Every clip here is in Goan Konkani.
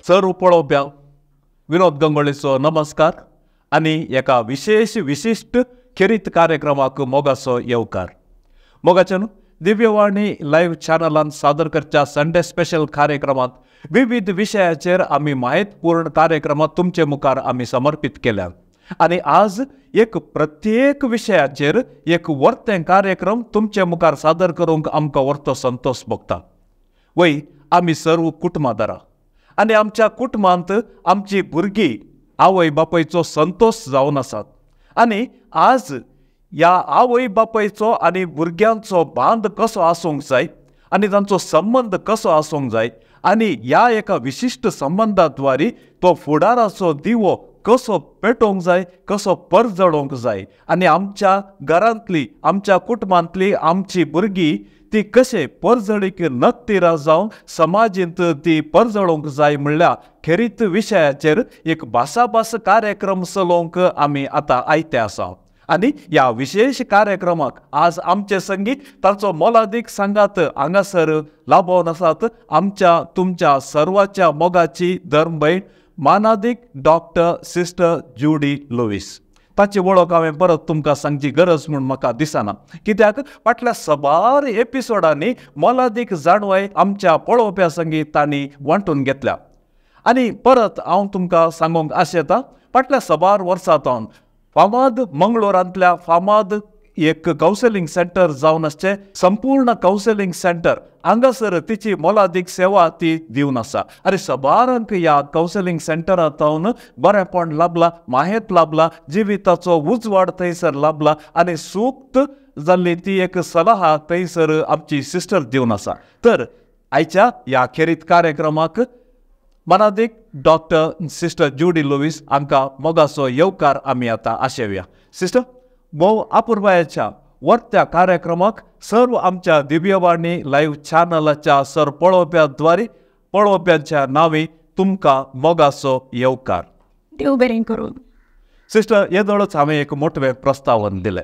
सर्व पळोवप्यांक विनोद गंगोळीचो नमस्कार आनी एका विशेष विशिश्ट खेरीत कार्यक्रमाक मोगाचो येवकार. मोगाच्यान दिव्यवाणी लायव्ह चॅनलान सादर करच्या संडे स्पेशल कार्यक्रमांत विविध विशयाचेर आमी माहितपूर्ण कार्यक्रमात तुमचे मुखार आमी समर्पित केल्या आनी आज एक प्रत्येक विशयाचेर एक वर्तें कार्यक्रम तुमचे मुखार सादर करूंक आमकां वर्तो संतोष भोगता. वय आमी सर्व कुटुंबादारां आनी आमच्या कुटुंबांत आमची भुरगीं आवय बापायचो संतोष जावन आसात आनी आज ह्या आवय बापायचो आनी भुरग्यांचो बांद कसो आसूंक जाय आनी तांचो संबंद कसो आसूंक जाय आनी ह्या एका विशिश्ट संबंदाद्वारे तो फुडाराचो दिवो कसो पेटोवंक जाय, कसो परजळोवंक जाय आनी आमच्या घरांतली आमच्या कुटुंबांतली आमची भुरगीं ती कशें परजळीक नक्तिरा जावन समाजींत ती परजळोवंक जाय म्हणल्यार खेरीत विशयाचेर एक भासाभास कार्यक्रम चलोवंक आमी आतां आयते आसा. आनी ह्या विशेष कार्यक्रमाक आज आमचे संगीत ताचो मोलादीक सांगात हांगासर लाभोवन आसात आमच्या तुमच्या सर्वाच्या मोगाची धर्मभयण मानादीक डॉक्टर सिस्टर ज्युडी लुईस. ताची वळख हांवें परत तुमकां सांगची गरज म्हूण म्हाका दिसना, कित्याक फाटल्या सबार एपिसोडांनी मोलादीक जाणवाय आमच्या पळोवप्या संगीत तांणी वांटून घेतल्या. आनी परत हांव तुमकां सांगूंक आशेता फाटल्या सबार वर्सां सावन फामाद मंगळूरांतल्या फामाद एक कावन्सिलिंग सेंटर जावन आसचें संपूर्ण कावन्सिलिंग सेंटर हांगासर तिची मोलादीक सेवा ती दिवन आसा. आनी सबारांक ह्या कावन्सिलिंग सेंटरांत बरेंपण लाभला, माहेत लाभला, जिविताचो उजवाड थंयसर लाभला आनी सूक्त जाल्ली ती एक सलाहा थंयसर आमची सिस्टर दिवन आसा. तर आयच्या ह्या खेरीत कार्यक्रमाक मानादीक डॉक्टर सिस्टर ज्युडी लुईस हांकां मोगाचो येवकार आमी आतां आशेवया. सिस्टर, भोव आपुरबायेच्या वर्त्या कार्यक्रमाक सर्व आमच्या दिव्यवाणी लायव्ह चॅनलाच्या सर पळोवप्याद्वारे पळोवप्यांच्या नांवी तुमकां मोगाचो येवकार. देव बरें करूं. सिस्टर, येदोळच हांवें एक मोटवें प्रस्तावन दिलें,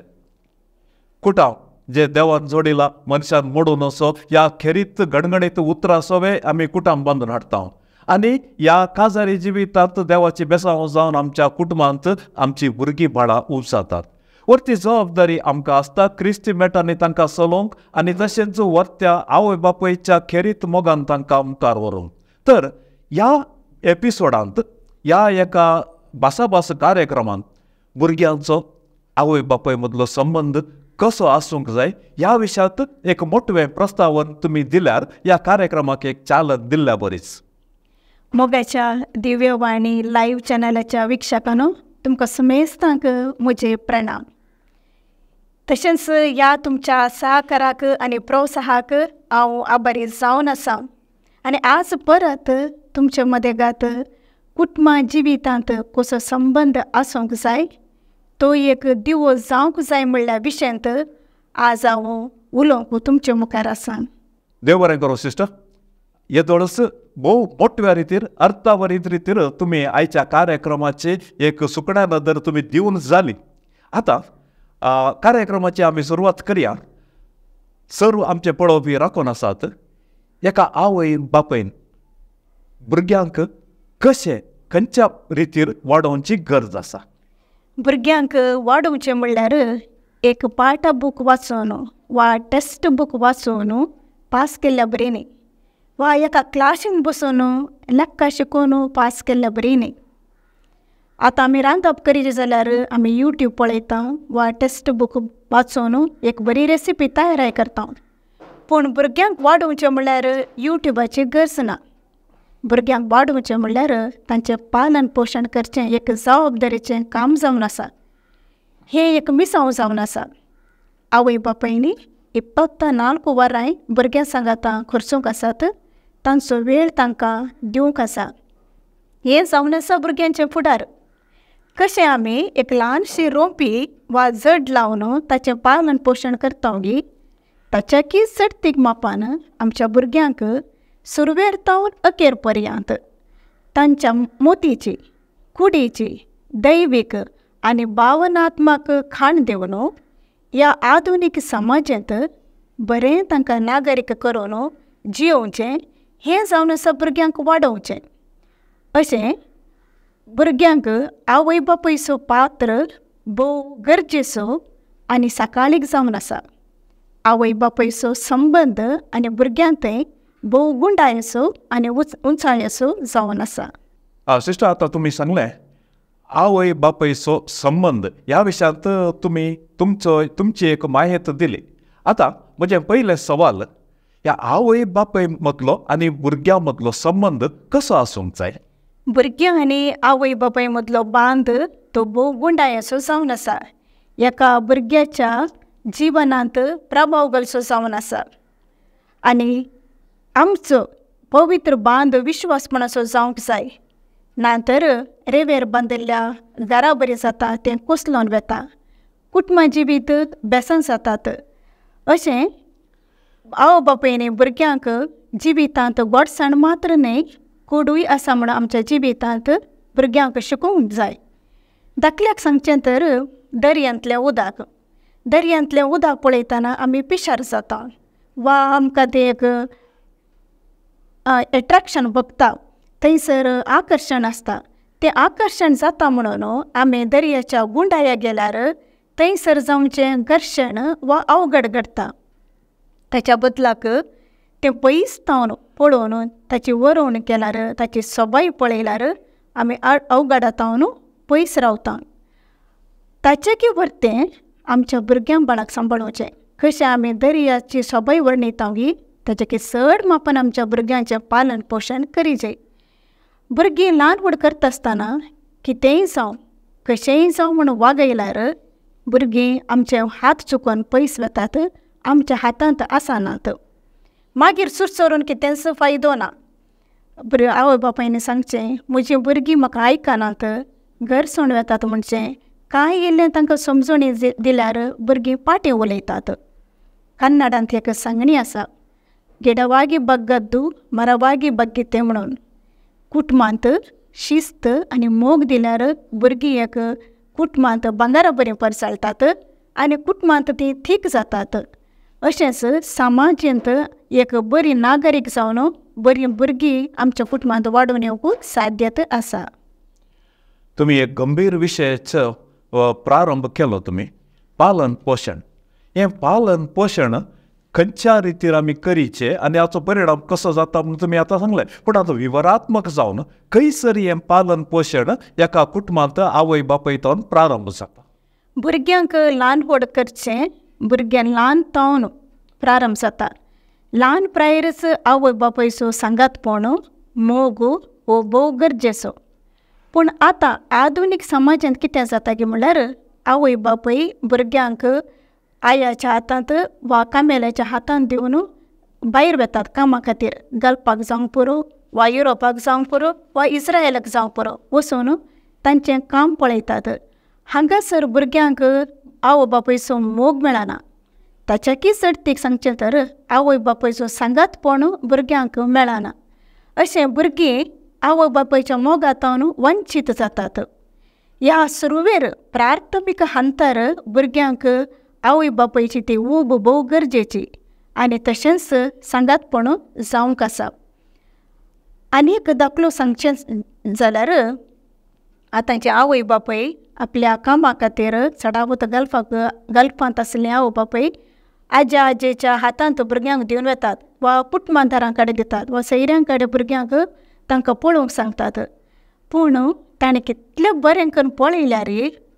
कुटाव जे देवान जोडिला मनशान मोडून असो ह्या खेरीत गणगणीत उतरां सोवे आमी कुटाम बांदून हाडटा आनी ह्या काजारी जिवितांत देवाची बेसांव जावन आमच्या कुटुंबांत आमची भुरगीं बाळां उपजातात. वरती जबाबदारी आमकां आसता क्रिस्ती मेटांनी तांकां चलोवंक आनी तशेंच वरत्या आवय बापायच्या खेरीत मोगान तांकां मुखार व्हरूंक. तर ह्या एपिसोडांत ह्या एका भासाभास कार्यक्रमांत भुरग्यांचो आवय बापाय मदलो संबंद कसो आसूंक जाय ह्या विशयांत एक मोटवें प्रस्तावन तुमी दिल्यार ह्या कार्यक्रमाक एक चालक दिल्ल्या बरीच. मोगाच्या दिव्यवाणी लायव्ह चॅनलाच्या वीक्षकांनो तुमकां समेस्तांक म्हजे प्रणाम. तशेंच ह्या तुमच्या सहकाराक आनी प्रोत्साहाक हांव आभारी जावन आसा. आनी आज परत तुमच्या मदेगात कुटुंबा जिवितांत कसो संबंद आसूंक जाय तो एक दिवो जावंक जाय म्हणल्या विशयांत आज हांव उलोवंक तुमचे मुखार आसा. देव बरें करूं सिस्टर. येदोळच भोव मोटव्या रितीर अर्थावरीत रितीर तुमी आयच्या कार्यक्रमाची एक सुकण्या नदर तुमी दिवन जाली. आतां कार्यक्रमाची आमी सुरवात करया. सर्व आमचे पळोवपी राखून आसात एका आवय बापायन भुरग्यांक कशें खंयच्या रितीर वाडोवची गरज आसा. भुरग्यांक वाडोवचें म्हणल्यार एक पार्ट बूक वाचून वा टेक्स्ट बूक वाचून पास केल्ल्या बरी न्ही वा एका क्लासीन बसून लेखा शिकून पास केल्ल्या बरी न्ही. आतां आमी रांदप करीत जाल्यार आमी यूट्यूब पळयता वा टेक्स्ट बूक वाचून एक बरी रेसिपी तयार करता. पूण भुरग्यांक वाडोवचें म्हणल्यार यूट्यूबाची गरज ना. भुरग्यांक वाडोवचें म्हणल्यार तांचें पालन पोशण करचें एक जबाबदारीचें काम जावन आसा. हें एक मिसांव जावन आसा. आवय बापायनी 24 वरां भुरग्यां सांगाता खर्चूंक आसात, तांचो वेळ तांकां दिवंक आसा. हें जावन आसा भुरग्यांचें फुडार. कशें आमी एक ल्हानशी रोंपी वा जड लावन ताचें पालन पोशण करता गी ताच्याकी चडतीक मापान आमच्या भुरग्यांक सुरवेर तावन अखेर पर्यंत तांच्या मोतीची कुडीची दैवीक आनी भावनात्मक खाण दिवन ह्या आधुनीक समाजांत बरें तांकां नागरीक करून जियोवचें हें जावन आसा भुरग्यांक वाडोवचें. अशें भुरग्यांक आवय बापायचो पात्र भोव गरजेचो आनी सकाळीक जावन आसा. आवय बापायचो संबंद आनी भुरग्यां थंय भोव गुंडायेचो आनी उंचायेचो जावन आसा. सिस्टर, आतां तुमी सांगलें आवय बापायचो संबंद ह्या विशयांत तुमी तुमची एक माहिती दिली. आतां म्हजें पयलें सवाल, ह्या आवय बापाय मदलो आनी भुरग्यां मदलो संबंद कसो आसूंक जाय? भुरग्यां आनी आवय बापाय मदलो बांद तो भोव गुंडायेचो जावन आसा. एका भुरग्याच्या जिवनांत प्रभाव घालचो जावन आसा आनी आमचो पवित्र बांद विश्वासपणाचो जावंक जाय. ना तर रेवेर बांदिल्ल्या घरा बरी जाता तें कोसलोन वेता, कुटुंबा जिवीत बेसन जातात. अशें आवय बापायन भुरग्यांक जिवितांत गोडसाण मात्र न्हय कोडूय आसा म्हूण आमच्या जिवितांत भुरग्यांक शिकोवंक जाय. धाकल्याक सांगचें तर दर्यांतलें उदक, दर्यांतलें उदक पळयतना आमी पिशार जाता वा आमकां तें एक एट्रेक्शन भोगता, थंयसर आकर्शण आसता. तें आकर्शण जाता म्हणून आमी दर्याच्या गुंडाया गेल्यार थंयसर जावचें घर्शण वा अवघड घडटा. ताच्या बदलाक तें पयस तावन पळोवन ताची वरोवण केल्यार, ताची सोबाय पळयल्यार आमी अवघडा तावन पयस रावता. ताचें की वरतें आमच्या भुरग्यां बाळाक सांबाळोवचें. कशें आमी दर्याची सोबाय वर्णिता गी ताचे की चड मापान आमच्या भुरग्यांचें पालन पोशण करी जाय. भुरगीं ल्हान व्हड करता आसतना कितेंय जावं कशेंय जावं म्हूण वागयल्यार भुरगीं आमचे हात चुकोवन पयस वतात, आमच्या हातांत आसनात. मागीर सुरसरून कितेंच फायदो ना. आवय बापायन सांगचें म्हजीं भुरगीं म्हाका आयकनात, घर सोडून वतात म्हणचें कांय इल्लें तांकां समजणी दिल्यार भुरगीं पाटी उलयतात. कन्नडांत एक सांगणी आसा, गिडवागी बग्गद्दू मरवागी बग्गिते म्हणून. कुटुंबांत शिस्त आनी मोग दिल्यार भुरगीं एक कुटुंबांत भांगरा बरी परसाळटात आनी कुटुंबांत तीं थीक जातात. अशेंच समाजेंत एक बरी नागरीक जावन बरीं भुरगीं आमच्या कुटुंबांत वाडोवन येवंक साध्यत आसा. तुमी एक गंभीर विशयाचो प्रारंभ केलो तुमी, पालन पोशण. हें पालन पोशण खंयच्या रितीर आमी करीचें आनी हाचो परिणाम कसो जाता म्हूण तुमी आतां सांगलें, पूण आतां विवरात्मक जावन खंयसर हें पालन पोशण एका कुटुंबांत आवय बापाय तावन प्रारंभ जाता? भुरग्यांक ल्हान व्हड करचें भुरग्यां ल्हान तावन प्रारंभ जाता. ल्हान प्रायरच आवय बापायचो सांगातपण मोग हो भोव गरजेचो. पूण आतां आधुनीक समाजांत कितें जाता की म्हणल्यार आवय बापूय भुरग्यांक आयाच्या हातांत वा कामेल्याच्या हातांत दिवन भायर वतात कामा खातीर, गल्फाक जावंक पुरो वा युरोपाक जावंक पुरो वा इस्रायलाक जावंक पुरो, वचून तांचें काम पळयतात. हांगासर भुरग्यांक आवय बापायचो मोग मेळना. ताच्याकी चडतीक सांगचें तर आवय बापायचो सांगातपण भुरग्यांक मेळना. अशें भुरगीं आवय बापायच्या मोगांत वंचीत जातात. ह्या सुरवेर प्राथमीक हंतार भुरग्यांक आवय बापायची ती ऊब भोव गरजेची आनी तशेंच सांगातपण जावंक आसा. आनी एक दाखलो सांगचें जाल्यार आतांचे आवय बापूय आपल्या कामा खातीर चडावत गल्फाक गल्फांत आसले आवय बापूय आज्या आजयेच्या हातांत भुरग्यांक दिवन वतात वा कुटुंबादारां कडेन दितात वा सयऱ्यां कडेन भुरग्यांक तांकां पळोवंक सांगतात. पूण ताणें कितलें बरें करून पळयल्यार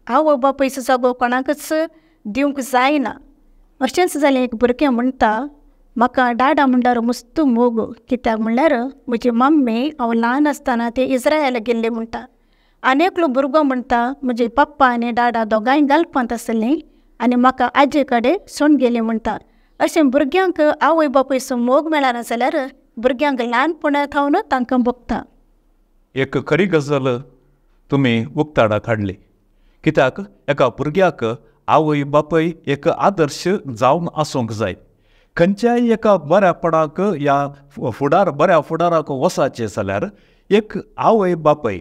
आवय बापायचो जागो कोणाकच दिवंक जायना. अशेंच जालें एक भुरगें म्हणटा म्हाका डाडा म्हणल्यार मस्त मोग, कित्याक म्हणल्यार म्हजी मम्मी हांव ल्हान आसतना ती इस्रायलाक गेल्ली म्हणटा. आनी एकलो भुरगो म्हणटा म्हजे पप्पा आनी डाडा दोगांय गल्फांत आसलीं आनी म्हाका आजे कडेन सोडून गेली म्हणटा. अशें भुरग्यांक आवय बापायचो मोग मेळना जाल्यार भुरग्यांक ल्हानपणा थावन तांकां भोगता. एक खरी गजाल तुमी उक्ताडाक हाडली, कित्याक एका भुरग्याक आवय बापूय एक आदर्श जावन आसूंक जाय. खंयच्याय एका बऱ्यापणाक ह्या फुडार बऱ्या फुडाराक वसाचें जाल्यार एक आवय बापूय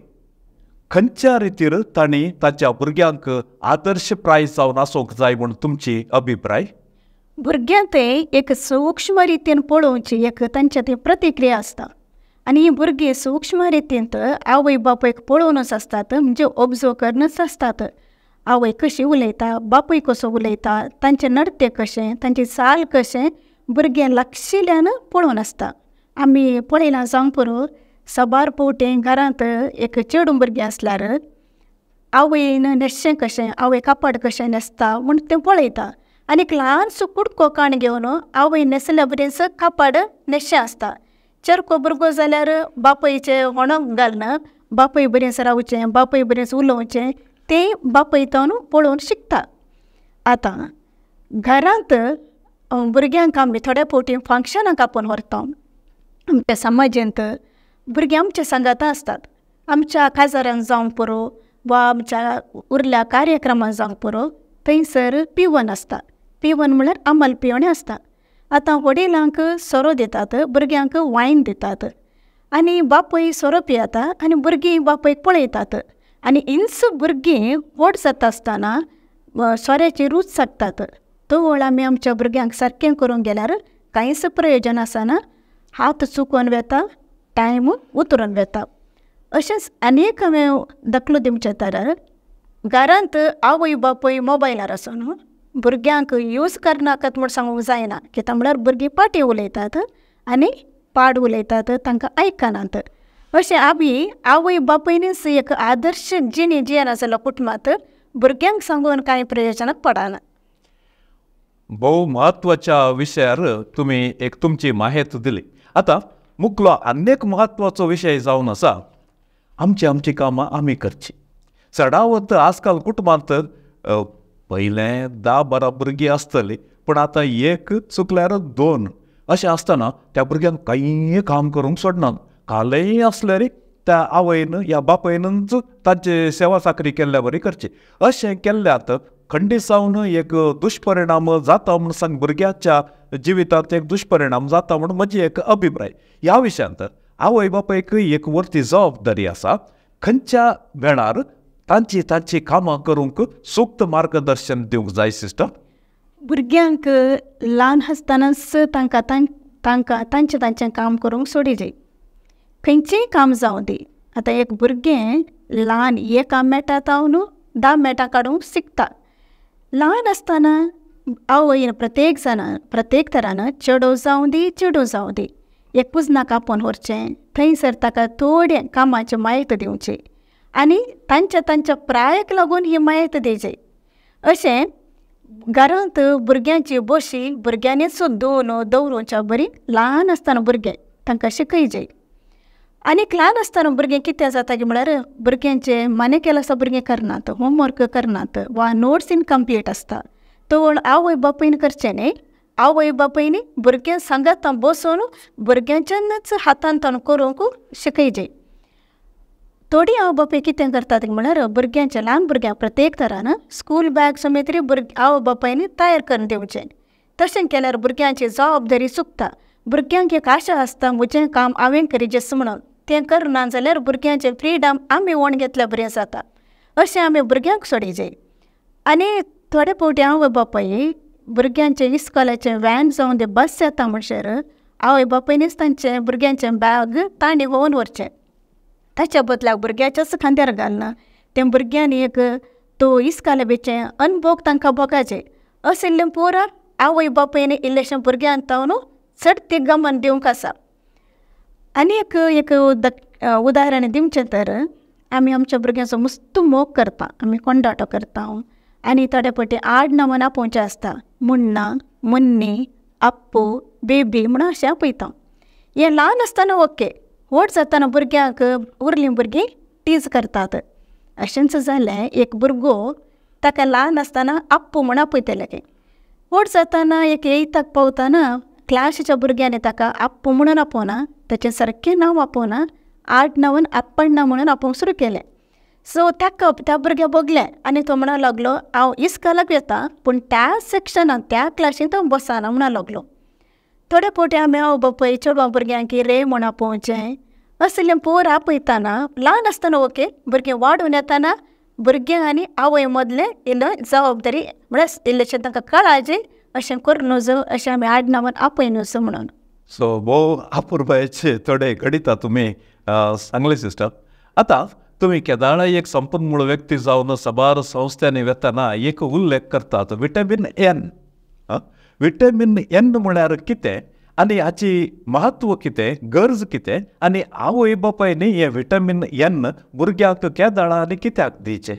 खंयच्या रितीर तांणी ताच्या भुरग्यांक आदर्श प्राय जावन आसूंक जाय म्हूण तुमची अभिप्राय? भुरग्यां ते एक सूक्ष्म रितीन पळोवची एक तांच्या ती प्रतिक्रिया आसता. आनी ही भुरगीं सूक्ष्म रितींत आवय बापायक पळोवनच आसतात, म्हणजे ऑब्जर्व करूनच आसतात. आवय कशी उलयता, बापूय कसो उलयता, तांचें नडतें कशें, तांची चाल कशें, भुरगें लागशिल्ल्यान पळोवन आसता. आमी पळयलां जावंक पुरो, साबार फावटी घरांत एक चेडूं भुरगें आसल्यार आवयन न्हेसचें कशें, आवय कापड कशें न्हेसता म्हूण तें पळयता आनी एक ल्हानसो कुडको काण घेवन आवय न्हेसल्या बरीच कापड न्हेसचें आसता. चेरको भुरगो जाल्यार बापायचें होणोंक घालना, बापूय बरें रावचें, बापूय बरें उलोवचें तें बापूय तावन पळोवन शिकता. आतां घरांत भुरग्यांक आमी थोड्या फावटी फंक्शनाक आपोवन व्हरता. आमच्या समाजेंत भुरगीं आमच्या सांगाता आसतात. आमच्या काजारान जावंक पुरो वा आमच्या उरल्या कार्यक्रमान जावंक पुरो, थंयसर पिवन आसता. पिवन म्हणल्यार अंमल पिवणें आसता. आतां व्हडिलांक सोरो दितात, भुरग्यांक वायन दितात आनी बापूय सोरो पियेता आनी भुरगीं बापायक पळयतात आनी इंच भुरगीं व्हड जाता आसतना सोऱ्याची रूच चाखतात. तवळ आमी आमच्या भुरग्यांक सारकें करूंक गेल्यार कांयच प्रयोजन आसना, हात चुकोवन वेता, टायम उतरून वेता. अशेंच आनी एक हांवें दाखलो दिवचें तर घरांत आवय बापूय मोबायलार आसून भुरग्यांक यूज करनाकात म्हूण सांगूंक जायना, कित्याक म्हळ्यार भुरगीं पाटी उलयतात आनी पाड उलयतात, तांकां आयकनात. अशें आमी आवय बापायनूच एक आदर्श जिणी जियेना जाल्यार कुटुंबांत भुरग्यांक सांगून कांय प्रयोजनाक पडना. भोव म्हत्वाच्या विशयार तुमी एक तुमची माहिती दिली. आतां मुखलो आनी एक म्हत्वाचो विशय जावन आसा, आमची आमची कामां आमी करची. चडावत आजकाल कुटुंबांत पयलें 10-12 भुरगीं आसतलीं, पूण आतां एक चुकल्यार 2 अशें आसतना त्या भुरग्यांक कांय काम करूंक सोडनात. कालय आसल्यार त्या आवयन या बापायनूच तांची सेवा चाकरी केल्ल्या बरी करची. अशें केल्ल्यात खंडीत जावन एक दुश्परिणाम जाता म्हूण सांग, भुरग्याच्या जिवितांत एक दुश्परिणाम जाता म्हूण म्हजी एक अभिप्राय. ह्या विशयांत आवय बापायक एक वरती जबाबदारी आसा, खंयच्या वेळार तांची तांची कामां करूंक सूक्त मार्गदर्शन दिवंक जाय. सिस्टर, भुरग्यांक ल्हान आसतनाच तांकां तांकां तांचें तांचें काम करूंक सोडी जाय. खंयचेंय काम जावं दी. आतां एक भुरगें ल्हान 1 मेटां तावन 10 मेटां काडूंक शिकता. ल्हान आसतना आवयन प्रत्येक जाणान प्रत्येक तरान चेडो जावं दी चेडूं जावं दी एक कुजनाक आपोवन व्हरचें, थंयसर ताका थोडें कामाची म्हायती दिवची आनी तांच्या तांच्या प्रायेक लागून ही म्हायती दिवची. अशें घरांत भुरग्यांची बशी भुरग्यांनीच धुवन दवरूच्या बरी ल्हान आसतना भुरगें तांकां शिकयचे. आनीक ल्हान आसतना भुरगें कितें जाता की म्हळ्यार भुरग्यांचें माने केलें आसता भुरगीं करनात, होमवर्क करनात वा नोट्स इनकम्प्लीट आसता. तवळ आवय बापायन करचें न्ही, आवय बापायनी भुरग्यां सांगाता बसून भुरग्यांच्यानच हातान ताण करूंक शिकयचे. थोडीं आवय बापूय कितें करतात म्हळ्यार भुरग्यांच्या ल्हान भुरग्यांक प्रत्येक तरान स्कूल बॅग समेत तरी आवय बापायनी तयार करून दिवचें. तशें केल्यार भुरग्यांची जबाबदारी चुकता. भुरग्यांक एक आशा आसता म्हजें काम हांवें करीजेस म्हणून, तें करना जाल्यार भुरग्यांचें फ्रिडम आमी ओण घेतल्या बरें जाता. अशें आमी भुरग्यांक सोडीजे. आनी थोडे फावटी आवय बापाय भुरग्यांचें इस्कोलाचें व्हॅन जावं दी बस येता म्हणसर आवय बापायनीच तांचें भुरग्यांचें बॅग तांणी व्होवन व्हरचें. ताच्या बदलाक भुरग्याच्याच खांद्यार घालना, तें भुरग्यांनी एक तो इस्कोला बेचें अनभोग तांकां भोगाचे. अशिल्लें पुरा आवय बापायन इल्लेशें भुरग्यांक तावन चड ती गमन दिवंक आसा. आनी एक एक उदाहरण दिवचें तर आमी आमच्या भुरग्यांचो मस्त मोग करता, आमी कोंडाटो करता आनी थोडे फावटी आडनांवान आपोवचें आसता, मुन्ना, मुन्नी, अप्पू, बेबी म्हणून अशें आपयता. हें ल्हान आसतना ओके, व्हड जातना भुरग्यांक उरलीं भुरगीं टीज करतात. अशेंच जालें एक भुरगो ताका ल्हान आसतना अप्पू म्हूण आपयताले खंय. व्हड जातना एक एयथाक पावतना क्लासीच्या भुरग्यांनी ताका अप्पू म्हणून आपोवना, ताचें सारकें नांव आपोवना, आडनांवान अप्पण्णा म्हणून आपोवंक सुरू केलें. सो ताका त्या भुरग्याक भोगलें आनी तो म्हणूंक लागलो हांव इस्कोलाक वता पूण त्या सेक्शनान त्या क्लासींत हांव बसना म्हणूंक लागलो. थोडे फावटी आमी आवय बापूय चेडवां भुरग्यांक रे म्हूण आपोवचें असलें पोर आपयतना ल्हान आसतना ओके, भुरगीं वाडून येतना भुरग्यां आनी आवय मदलें इल्लो जबाबदारी म्हळ्यार इल्लेशें तांकां कळाजे अशें करूं नजो, अशें आमी आडनांवान आपय नजो म्हणून. सो भोव अपुरबायेचे थोडे घडिता तुमी सांगले सिस्टर. आतां तुमी केदाळा एक संपन्मूळ व्यक्ती जावन साबार संस्थांनी वेतना एक उल्लेख करतात, विटामीन एन. विटामीन एन म्हळ्यार कितें आनी हाची महत्व कितें, गरज कितें आनी आवय बापायनी हें विटामीन एन भुरग्यांक केदाळा आनी कित्याक दिवचें?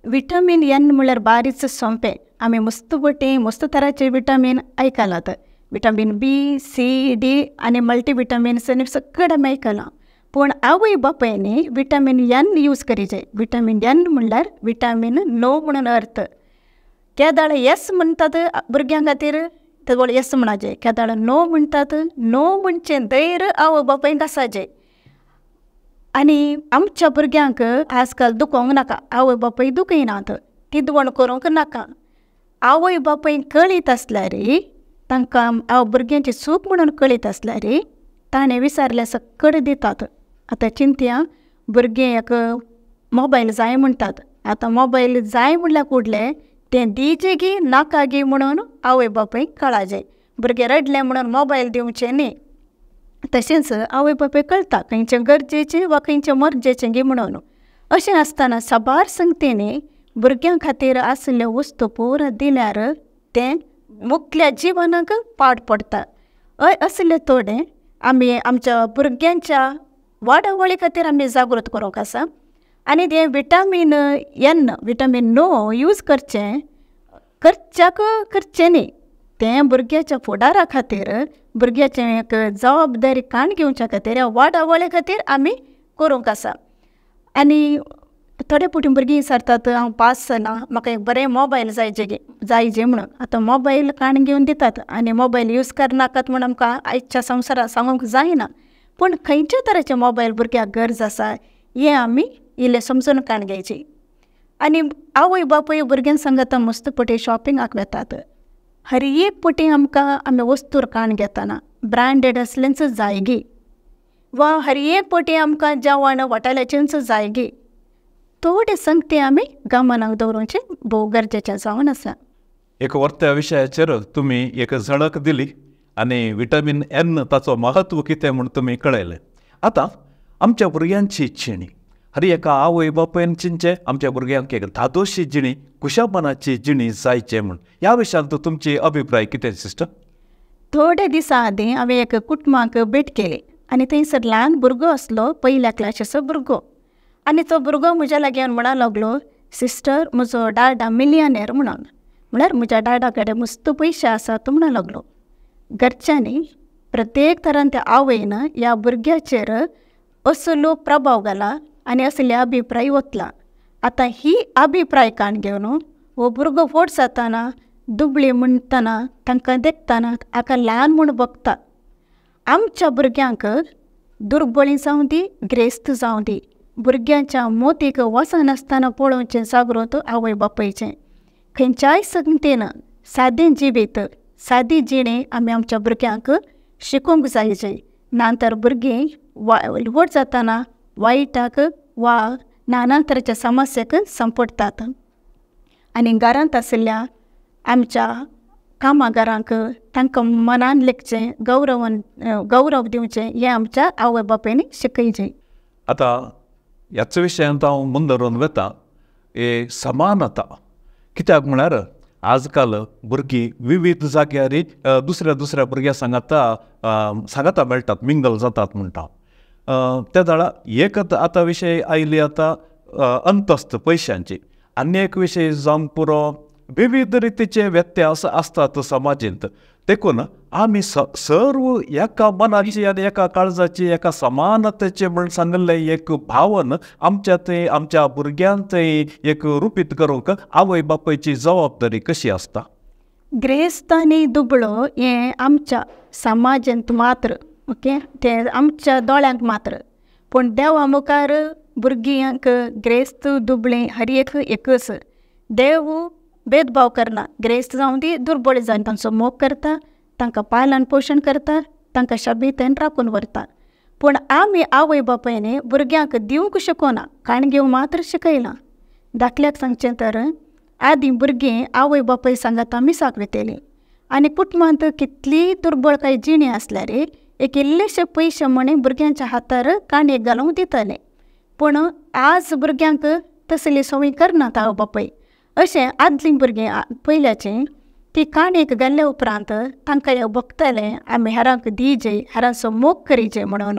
विटामीन एन म्हळ्यार बारीच सोंपें. आमी मस्त पटी मस्त तरांचे विटामीन आयकलात, विटामीन बी, सी, डी आनी मल्टीविटामिन्स आनी सगळें आमी आयकलां. पूण आवय बापायनी विटामीन एन यूज करीचे. विटामीन एन म्हणल्यार विटामीन नो म्हणून अर्थ. केदाळ येस म्हणटात भुरग्यां खातीर तेजो येस म्हणाचें, केदाळ नो म्हणटात, नो म्हणचें धैर्य आवय बापायक आसाचें. आनी आमच्या भुरग्यांक आजकाल दुखोवंक नाका, आवय बापूय दुखयनात, तिदवण करूंक नाका. आवय बापूय कळीत आसल्यार तांकां भुरग्यांची चूक म्हणून कळीत आसल्यार ताणें विचारल्यार सगळें दितात. आतां चिंतया, भुरगें एक मोबायल जाय म्हणटात. आतां मोबायल जाय म्हणल्यार कुडलें तें दिवचें गी नाका गी म्हणून आवय बापूय कळाचें. भुरगें रडलें म्हणून मोबायल दिवचें न्ही. तशेंच आवय बापूय कळटा खंयचें गरजेचें वा खंयचें मरजेचें गी म्हणून. अशें आसतना साबार संगतींनी भुरग्यां खातीर आशिल्ल्यो वस्तू पुरो दिल्यार तें मुखल्या जिवनाक पाड पडटा. असले थोडे आमी आमच्या भुरग्यांच्या वाडावळी खातीर आमी जागृत करूंक आसा. आनी तें vitamin N, vitamin no use करचें, करच्याक करचें न्ही, तें भुरग्याच्या फुडारा खातीर, भुरग्याचें एक जबाबदारी काण घेवच्या खातीर, वाडावळे खातीर आमी करूंक आसा. आनी थोडे फावटी भुरगीं विचारतात, हांव पास जाला, म्हाका एक बरें मोबायल जाय जायजे म्हणून. आतां मोबायल काण घेवन दितात आनी मोबायल यूज करनाकात म्हूण आमकां आयच्या संवसारांत सांगूंक जायना. पूण खंयच्या तरेचे मोबायल भुरग्याक गरज आसा हें आमी इल्लें समजून काण घ्यायची. आनी आवय बापूय भुरग्यां सांगता मस्त पटी शॉपिंगाक वेतात. हर एक पटी आमकां आमी वस्तूर काण घेतना ब्रांडेड आसलेंच जाय गी, वा हर एक पटी आमकां जेवण हॉटेलाचेंच जाय गी, थोडे संगती आमी गमनाक दवरूचें भोव गरजेचें जावन आसा. एक वर्त्या विशयाचेर तुमी एक झळक दिली आनी विटामीन एन ताचो महत्व कितें म्हूण तुमी कळयलें. आतां आमच्या भुरग्यांची जिणी, हर एका आवय बापायन चिंतचें आमच्या भुरग्यांक एक धादोशी जिणी, खुशामनाची जिणी जायचें म्हूण. ह्या विशयांत तुमची अभिप्राय कितें सिस्टर? थोडे दिसां आदीं हांवें एक कुटुंबाक भेट केली आनी थंयसर ल्हान भुरगो आसलो, पयल्या क्लासीचो भुरगो. आनी तो भुरगो म्हज्या लागीं येवन म्हणूंक लागलो, सिस्टर म्हजो डाडा मिलियनेर म्हणून, म्हळ्यार म्हज्या डाडा कडेन मस्त पयशे आसात म्हणूंक लागलो. घरच्यांनी प्रत्येक तरान त्या आवयन ह्या भुरग्याचेर असलो प्रभाव घाला आनी असले अभिप्राय वतला. आतां ही अभिप्राय काण घेवन हो भुरगो व्हड जातना दुबळी म्हणटना तांकां देखतना हाका ल्हान म्हूण भोगता. आमच्या भुरग्यांक दुर्बळी जावं दी, ग्रेस्त जावं दी, भुरग्यांच्या मोतीक वचनासतना पळोवचें जागृत आवय बापायचें. खंयच्याय संगतीन सादें जिवीत, सादी जिणी आमी आमच्या भुरग्यांक शिकोवंक जाय. ना तर भुरगीं व्हड जातना वायटाक वा नाना तरेच्या समस्येक सांपडटात. आनी घरांत आशिल्ल्या आमच्या कामागारांक तांकां मनान लेखचें, गौरवान गौरव दिवचें हें आमच्या आवय बापायनी शिकयचें. आतां ह्याच विशयांत हांव मुंदरून वता, ए समानता कित्याक म्हळ्यार आजकाल भुरगीं विविध जाग्यार दुसऱ्या दुसऱ्या भुरग्यां सांगाता सांगाता मेळटात, मिंगल जातात म्हणटा. त्या जाळा एक आतां विशय आयली आतां अंतस्थ पयशांची, आनी एक विशय जावंक पुरो विविध रितीचे व्यत्यास आसतात समाजेंत. देखून आमी सर्व एका मनाची आनी एका काळजाची, एका समानतेचे म्हण सांगिल्लें एक भावन आमच्या थंय आमच्या भुरग्यांक थंय एक रुपीत करूंक आवय बापायची जबाबदारी कशी आसता. ग्रेस्त आनी दुबळो हें आमच्या समाजांत मात्र, ओके, तें आमच्या दोळ्यांक मात्र, पूण देवा मुखार भुरग्यांक ग्रेस्त दुबळें हर एक एकच. देव भेदभाव करना, ग्रेस्त जावं दी दुर्बळ जावन तांचो मोग करता, तांकां पालन पोशण करता, तांकां शाबीतेन राखून व्हरता. पूण आमी आवय बापायनी भुरग्यांक दिवंक शकना, काण घेवंक मात्र शिकयलां. दाखल्याक सांगचें तर आदीं भुरगीं आवय बापाय सांगाता मिसाक वयतालीं. आनी कुटुंबांत कितलीय दुर्बळकाय जिणी आसल्यार एक इल्लेशे पयशे म्हण भुरग्यांच्या हातार काणयेक घालूंक दिताले. पूण आज भुरग्यांक तसली संवय करनात आवय बापूय. अशें आदलीं भुरगीं पयल्याचीं ती काणयेक घाल्ल्या उपरांत तांकां हें भोगतालें आमी हेरांक दिजे, हेरांचो मोग करीजे म्हणून.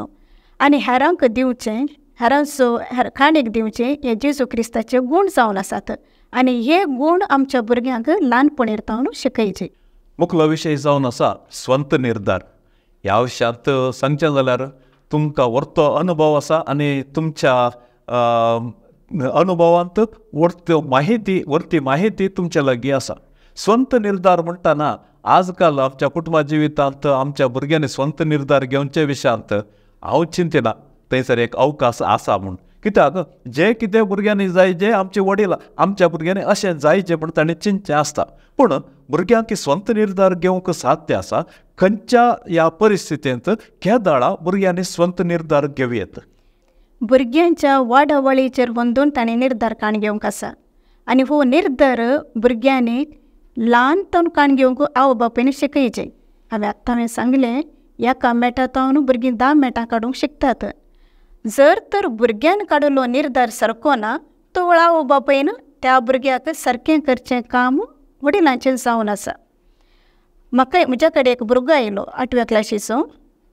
आनी हेरांक दिवचें, हेरांचो काणयेक दिवचें हे जेजू क्रिस्ताचे गूण जावन आसात आनी हे गूण आमच्या भुरग्यांक ल्हानपणीर तावन शिकयचे. मुखलो विशय जावन आसा स्वंत निर्धार. ह्या विशयांत सांगचें जाल्यार तुमकां व्हरतो अनुभव आसा आनी तुमच्या अनुभवांत व्हरत्यो माहिती व्हरती माहिती तुमच्या लागीं आसा. स्वंत निर्धार म्हणटना आजकाल आमच्या कुटुंबा जिवितांत आमच्या भुरग्यांनी स्वंत निर्धार घेवचे विशयांत हांव चिंतना थंयसर एक अवकाश आसा म्हूण. कित्याक जे कितें भुरग्यांनी जाय जे आमचे वडील आमच्या भुरग्यांनी अशें जायचें म्हूण ताणें चिंतचें आसता. पूण भुरग्यांक स्वंत निर्धार घेवंक साध्य आसा खंयच्या ह्या परिस्थितींत केदाळा भुरग्यांनी स्वंत निर्धार घेवं येत. भुरग्यांच्या वाडावळीचेर वंदून ताणें निर्धार काण घेवंक आसा आनी हो निर्धार भुरग्यांनी ल्हान तावन काण घेवंक आवय बापायन शिकयचें. हांवें आत्तां हांवें सांगलें एका मेटा तावन भुरगीं 10 मेटां काडूंक शिकतात. जर तर भुरग्यान काडिल्लो निर्धार सारको ना तो आवय बापायन त्या भुरग्याक सारकें करचें काम वडिलांचें जावन आसा. म्हाका म्हज्या कडेन एक भुरगो आयलो 8व्या क्लासीचो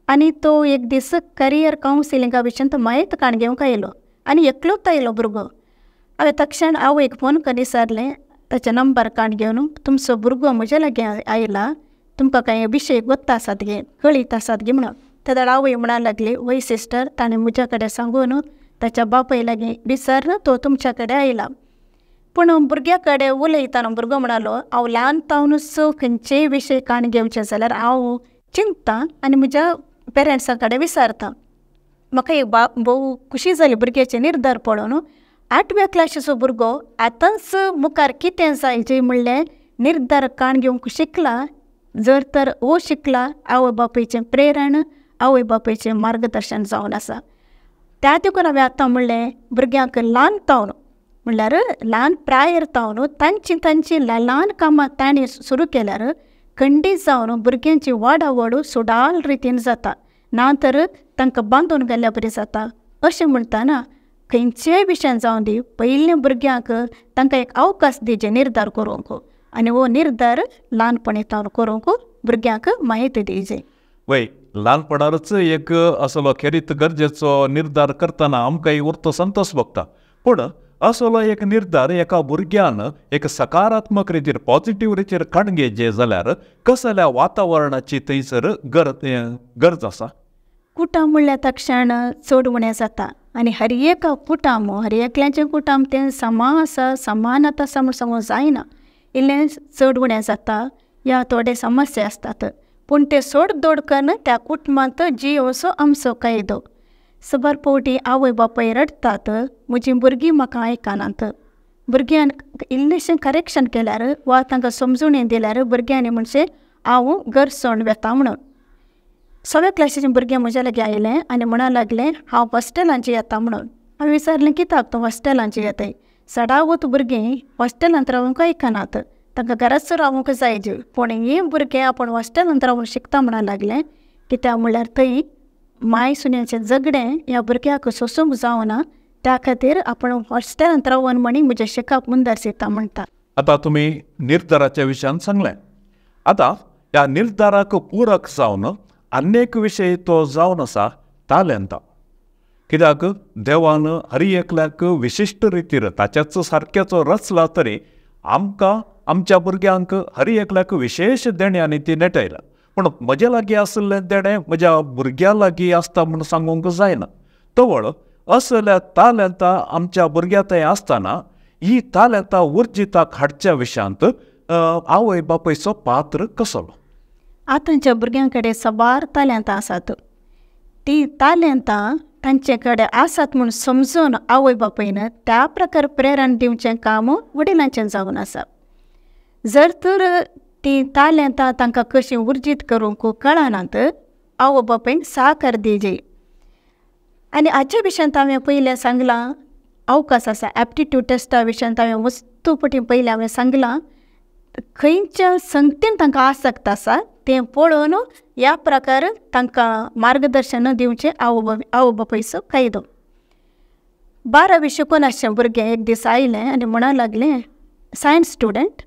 आनी तो एक दीस करियर कावन्सिलिंगा विशयांत म्हायती काण घेवंक आयलो आनी एकलोच आयलो भुरगो. हांवें तक्षण आवयक फोन करून विचारलें, ताचें नंबर काण घेवन तुमचो भुरगो म्हज्या लागीं आयला, तुमकां कांय विशय गोत्त आसात गे, कळीत आसात गे म्हणून. तेदळ आवय म्हणा लागली, वय सिस्टर, ताणें म्हज्या कडेन सांगून ताच्या बापाय लागीं विचारून तो तुमच्या कडेन आयला. पूण भुरग्या कडेन उलयतना भुरगो म्हणालो, हांव ल्हान तावनूच खंयचेय विशय काण घेवचें जाल्यार हांव चिंतता आनी म्हज्या पेरंट्सां कडेन विचारता. म्हाका एक भोव खुशी जाली भुरग्याचे निर्धार पळोवन. 8व्या क्लासीचो भुरगो आतांच मुखार कितें जाय जे म्हणलें निर्धार काण घेवंक शिकला. जर तर हो शिकला आवय बापायचें प्रेरण, आवय बापायचें मार्गदर्शन जावन आसा. त्या देखून हांवें आतां म्हणलें भुरग्यांक ल्हान तावन म्हणल्यार ल्हान प्रायर तावन तांची तांची ल्हान ल्हान कामां तांणी सुरू केल्यार खंडीत जावन भुरग्यांची वाडावळ सुडाल रितीन जाता, ना तर तांकां बांदून गेल्ल्या बरी जाता. अशें म्हणटना खंयचेय विशयान जावं दी, पयलीं भुरग्यांक तांकां एक अवकाश दिवचे निर्धार करूंक आनी हो निर्धार ल्हानपणी तावन करूंक भुरग्यांक म्हायती दिवची. वय ल्हानपणारच एक असलो खेरीत गरजेचो निर्धार करतना आमकां उरतो संतोष भोगता. पूण असलो एक निर्धार एका भुरग्यान एक सकारात्मक रितीर पॉझिटीव रितीर काडगे जाल्यार कसल्या वातावरणाची थंयसर गरज आसा. कुटुंब म्हणल्यार तक्षण चड उणें जाता आनी हर एक कुटुंब, हर एकल्याचें कुटुंब तें समा आसा, समानता आसा म्हूण सांगूंक जायना. इल्लें चड उणें जाता या थोडे समस्या आसतात, पूण ते सोड दोड करून त्या कुटुंबांत जियोवचो आमचो कायदो. सबर फावटी आवय बापाय रडटात, म्हजीं भुरगीं म्हाका आयकनात. भुरग्यान इल्लेशें करेक्शन केल्यार वा तांकां समजून दिल्यार भुरग्यांनी म्हणचें हांव घर सोडून वता म्हणून. 6व्या क्लासीचें भुरगें म्हज्या लागीं आयलें आनी म्हणा लागलें हांव हॉस्टेलांचें येता म्हणून. हांवें विचारलें कित्याक तूं हॉस्टेलांचें येताय? सदांच भुरगीं हॉस्टेलांत रावूंक आयकनात, तांकां घराच रावूंक जाय. पूण हें भुरगें आपूण हॉस्टेलांत रावून शिकता म्हणा लागलें. कित्याक म्हणल्यार थंय माय सुण्याचें झगडें ह्या भुरग्याक सोंसूंक जावना, त्या खातीर आपूण हॉस्टेलांत रावन म्हणी म्हजें शिकप मुंदरसता म्हणटा. आतां तुमी निर्धाराच्या विशयान सांगलें. आतां ह्या निर्धाराक पूरक जावन अनेक विशय तो जावन आसा तालेंता. कित्याक देवान हर एकल्याक विशिश्ट रितीर ताच्याच सारक्याचो रचला तरी आमकां आमच्या भुरग्यांक हर एकल्याक विशेश देण्यांनी ती नेटयला. पूण म्हजे लागीं आशिल्लें देणें म्हज्या भुरग्यां लागीं आसता म्हूण सांगूंक जायना. तवळ असल्या तालेंतां आमच्या भुरग्यां थंय आसतना ही तालेंतां उर्जिताक हाडच्या विशयांत आवय बापायचो पात्र कसलो? आतांच्या भुरग्यां कडेन साबार तालेंतां आसात. ती तालेंतां तांचे कडेन आसात म्हूण समजून आवय बापायन त्या प्रकार प्रेरण दिवचें काम वडिलांचें जावन आसा. जर तर ती तालेंतां तांकां कशीं उर्जीत करूंक कळनात, आवय बापायन साकर दिवची. आनी हाच्या विशयांत हांवें पयलें सांगलां, अवकाश आसा एप्टिट्यूड टेस्टा विशयांत हांवें वस्तू पटी पयलें हांवें सांगलां. खंयच्या संगतीन तांकां आसक्त आसा तें पळोवन ह्या प्रकार तांकां मार्गदर्शन दिवचें आवय बापायचो कायदो. 12वी शिकून आसचें भुरगें एक दीस आयलें आनी म्हणूंक लागलें, सायन्स स्टुडंट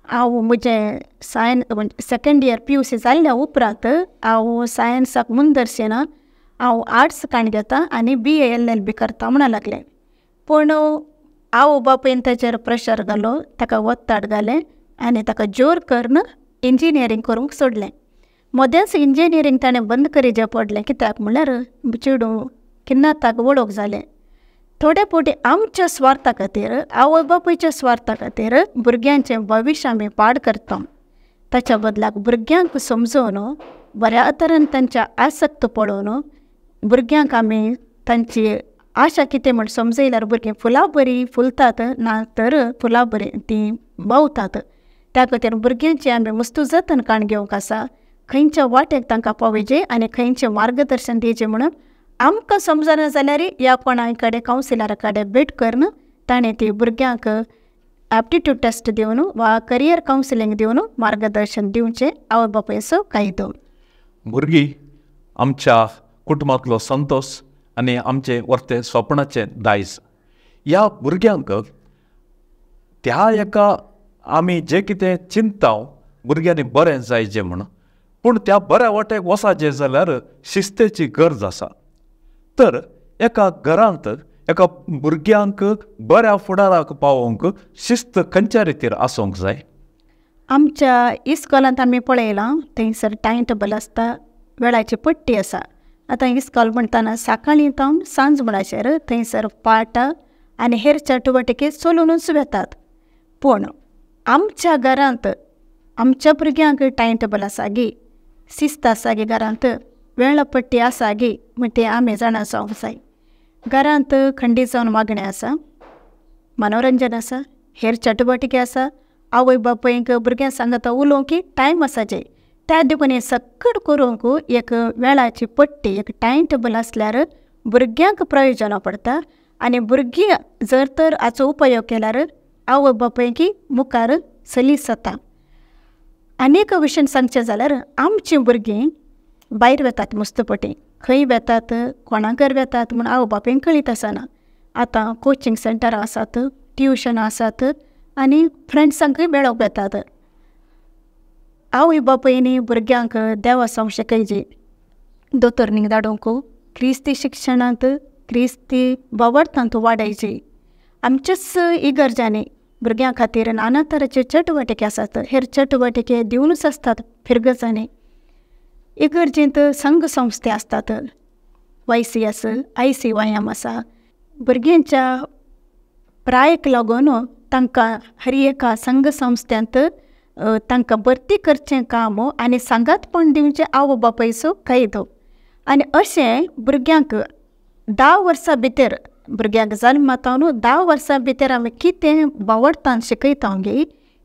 हांव, म्हजें सायन सेकेंड इयर PUC जाल्ल्या उपरांत हांव सायन्साक मुंदरचें ना, हांव आर्ट्स काण घेता आनी BA LLB करता म्हणूंक लागलें. पूण आवय बापायन ताचेर प्रेशर घालो, ताका ओत्ताड घालें आनी ताका जोर करून इंजिनियरींग करूंक सोडलें. मदेंच इंजिनियरींग ताणें बंद करिचें पडलें, कित्याक म्हणल्यार चेडूं किन्ना ताका वळख जालें. थोडे फावटी आमच्या स्वार्था खातीर, आवय बापायच्या स्वार्था खातीर भुरग्यांचें भविश्य आमी पाड करता. ताच्या बदलाक भुरग्यांक समजोवन बऱ्या तरेन तांच्या आसक्त पळोवन भुरग्यांक आमी तांची आशा कितें म्हण समजयल्यार भुरगीं फुलां बरीं फुलतात, ना तर फुलां बरीं तीं बावतात. त्या खातीर भुरग्यांचें आमी मस्तू जतन काण घेवंक आसा, खंयच्या वाटेक तांकां पावयचें आनी खंयचें मार्गदर्शन दिवचें म्हणून आमकां समजना जाल्यार ह्या कोणाय कडेन कावन्सिलरा कडेन भेट करून ताणें ती भुरग्यांक एप्टिट्यूड टेस्ट दिवन वा करियर कावन्सिलींग दिवन मार्गदर्शन दिवचें आवय बापायचो कायदो. भुरगीं आमच्या कुटुंबांतलो संतोश आनी आमचें वर्ते स्वप्नाचें दायज. ह्या भुरग्यांक त्या एका आमी जें कितें चिंतता भुरग्यांनी बरें जायचें म्हूण, पूण त्या बऱ्या वाटेक वचपाचें जाल्यार शिस्तेची गरज आसा. तर एका घरांत एका भुरग्यांक बऱ्या फुडाराक पावोवंक शिस्त खंयच्या रितीर आसूंक जाय? आमच्या इस्कॉलांत आमी पळयलां थंयसर टायम टेबल आसता, वेळाची पट्टी आसा. आतां इस्कॉल म्हणटना सकाळीं जावन सांज म्हणसर थंयसर पाठ आनी हेर चटुवटिके चलुनूच वेतात. पूण आमच्या घरांत आमच्या भुरग्यांक टायम टेबल आसा गी, शिस्त आसा गी, घरांत वेळापट्टी आसा गी म्हण तें आमी जाणा जावंक जाय. घरांत खंडीत जावन मागणें आसा, मनोरंजन आसा, हेर चटुवटिके आसा, आवय बापायक भुरग्यां सांगता उलोवंक टायम आसा जे त्या देखून हें सक्कड करूंक एक वेळाची पट्टी, एक टायम टेबल आसल्यार भुरग्यांक प्रयोजना पडटा आनी भुरगीं जर तर हाचो उपयोग केल्यार आवय बापायकी मुखार सलीस जाता. आनी एका विशयान सांगचें जाल्यार आमचीं भुरगीं भायर वेतात मस्तपटी, खंय वेतात कोणागर वेतात म्हूण आवय बापायक कळीत आसना. आतां कोचिंग सेंटरां आसात, ट्युशनां आसात आनी फ्रेंड्सांकूय मेळोंक वेतात. आवय बापायनी भुरग्यांक देवासांव शिकयची, दोतोरणीक धाडूंक, क्रिस्ती शिक्षणांत क्रिस्ती बावडटांत वाडयची. आमच्याच इगर्जांनी भुरग्यां खातीर नाना तरेचे चटुवटिके आसात, हेर चटुवटिके दिवनूच आसतात फिरगजांनी. इगर्जेंत संघ संस्थे आसतात, YCS ICYM आसा. भुरग्यांच्या प्रायेक लागून तांकां हर एका संघ संस्थ्यांत तांकां भरती करचें काम आनी सांगातपण दिवचें आवय बापायचो कायदो. आनी अशें भुरग्यांक 10 वर्सां भितर, भुरग्यांक जल्मातावन 10 वर्सां भितर आमी कितें बावडटान शिकयता गे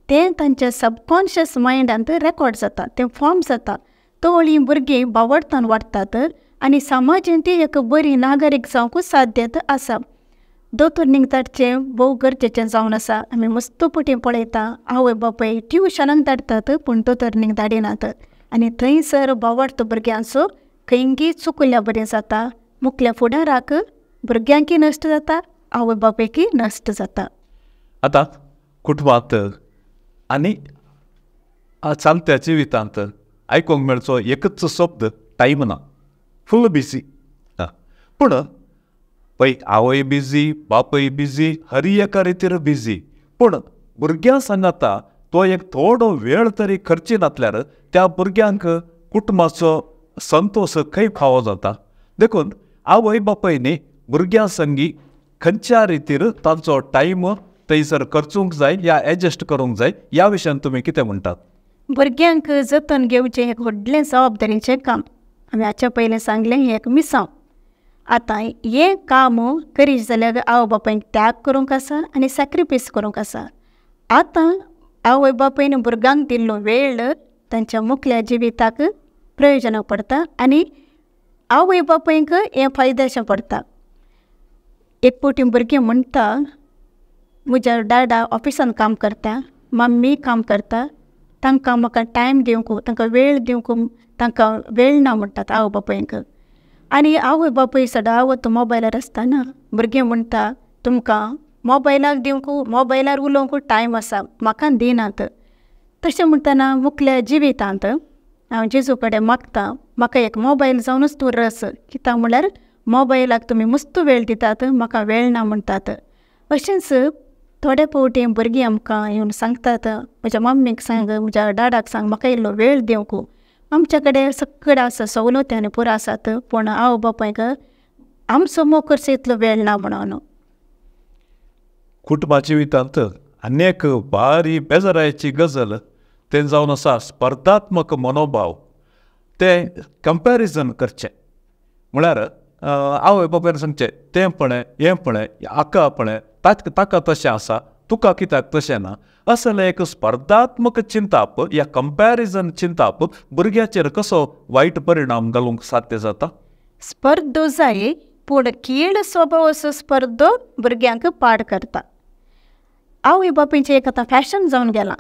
तें तांच्या सबकॉन्शियस मायंडांत रेकॉर्ड जाता, तें फॉर्म जाता. तोळीं भुरगीं बावडटान वाडटात आनी समाजांत ती एक बरी नागरीक जावंक साध्यत आसा. दोतोरणीक धाडचें भोव गरजेचें जावन आसा. आमी मस्त पटी पळयता आवय बापाय ट्युशनाक धाडटात पूण दोतोरणीक धाडिनात आनी थंयसर बावडतो भुरग्यांचो खंयगी चुकल्या बरें जाता, मुखल्या फुडाराक भुरग्यांकी नश्ट जाता, आवय बापायकी नश्ट जाता. आतां कुटुंबांत आनी चलत्या जिवितांत आयकूंक मेळचो एकूच शब्द, टायम ना, फूल बिजी. पूण पळय आवय बिजी, बापूय बिजी, हर एका रितीर बिजी, पूण भुरग्यां सांगाता तो एक थोडो वेळ तरी खर्ची नासल्यार त्या भुरग्यांक कुटुंबाचो संतोश खंय फावो जाता. देखून आवय बापायनी भुरग्यां संगी खंयच्या रितीर तांचो टायम थंयसर खर्चूंक जाय या एडजस्ट करूंक जाय, ह्या विशयान तुमी कितें म्हणटात? भुरग्यांक जतन घेवचें एक व्हडलें जबाबदारीचें काम. आमी हाच्या पयलें सांगलें हें एक मिसांव. आतां हें काम करीत जाल्यार आवय बापायन त्याग करूंक आसा आनी सॅक्रिफायस करूंक आसा. आतां आवय बापायन भुरग्यांक दिल्लो वेळ तांच्या मुखल्या जिविताक प्रयोजनाक पडटा आनी आवय बापायक हें फायद्याचें पडटा. एक फावटी भुरगीं म्हणटा, म्हज्या डाडा ऑफिसान काम करता, मम्मी काम करता, तांकां म्हाका टायम दिवंक, तांकां वेळ दिवंक तांकां वेळ ना म्हणटात आवय बापायंक. आनी आवय बापूय सदांच मोबायलार आसतना भुरगीं म्हणटा तुमकां मोबायलाक दिवंक, मोबायलार उलोवंक टायम आसा, म्हाका दिनात. तशें म्हणटना मुखल्या जिवितांत हांव जेजू कडेन मागता म्हाका एक मोबायल जावनूच तूं रस, कित्याक म्हणल्यार मोबायलाक तुमी मस्त वेळ दितात, म्हाका वेळ ना म्हणटात. अशेंच थोडे फावटी भुरगीं आमकां येवन सांगतात म्हज्या मम्मीक सांग, म्हज्या डाडाक सांग म्हाका इल्लो वेळ दिवंक. आमच्या कडेन सगळें आसा, सवलती आनी पुरो आसात, पूण आवय बापायक आमचो मोग करचो इतलो वेळ ना म्हणून. कुटुंबा जिवितांत आनी एक भारी बेजारायची गजाल तें जावन आसा स्पर्धात्मक मनोभाव. तें कंपॅरिजन करचें म्हळ्यार आवय बापायन सांगचें तें पळय, हें पळय, हाका पळय, ताका तशें आसा, तुका कित्याक तशें ना, असलें एक स्पर्धात्मक चिंताप या कंपॅरिजन चिंताप भुरग्याचेर कसो वायट परिणाम घालूंक साध्य जाता. स्पर्धो जाय पूण कीड स्वभाव असो स्पर्धो भुरग्यांक पाड करता. आवय बापायचें एक आतां फॅशन जावन गेलां,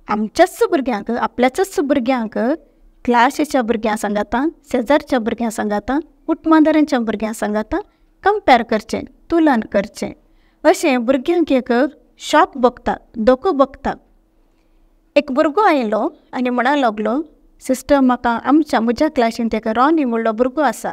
आमच्याच भुरग्यांक, आपल्याच्याच भुरग्यांक क्लासीच्या भुरग्यां सांगाता, शेजारच्या भुरग्यां सांगाता, कुटुंबादारांच्या भुरग्यां सांगाता कंपेर करचें, तुलन करचें. अशें भुरग्यांक एक शॉक भोगता, धोको भोगता. एक भुरगो आयलो आनी म्हणा लागलो, सिस्टर म्हाका आमच्या म्हज्या क्लासींत एक रॉनी म्हणलो भुरगो आसा,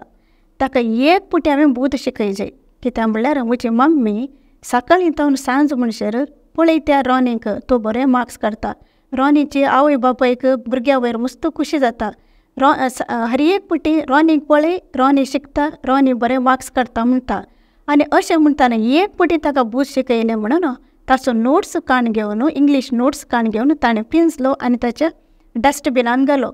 ताका एक पुटी हांवें बूद शिकयचे, कित्याक म्हणल्यार म्हजी मम्मी सकाळीं तावन सांज म्हणसर पळय त्या रॉनीक, तो बरे मार्क्स काडटा. रॉनीची आवय बापायक भुरग्या वयर मस्त खुशी जाता. हर एक पुटी रॉनीक पळय, रॉनी शिकता, रॉनी बरे मार्क्स काडटा म्हणटा. आनी अशें म्हणटना एक पुटी ताका बूद शिकयलें म्हणून ताचो नोट्स काण घेवन, इंग्लीश नोट्स काण घेवन ताणें पिंजलो आनी ताच्या डस्टबिनान घालो.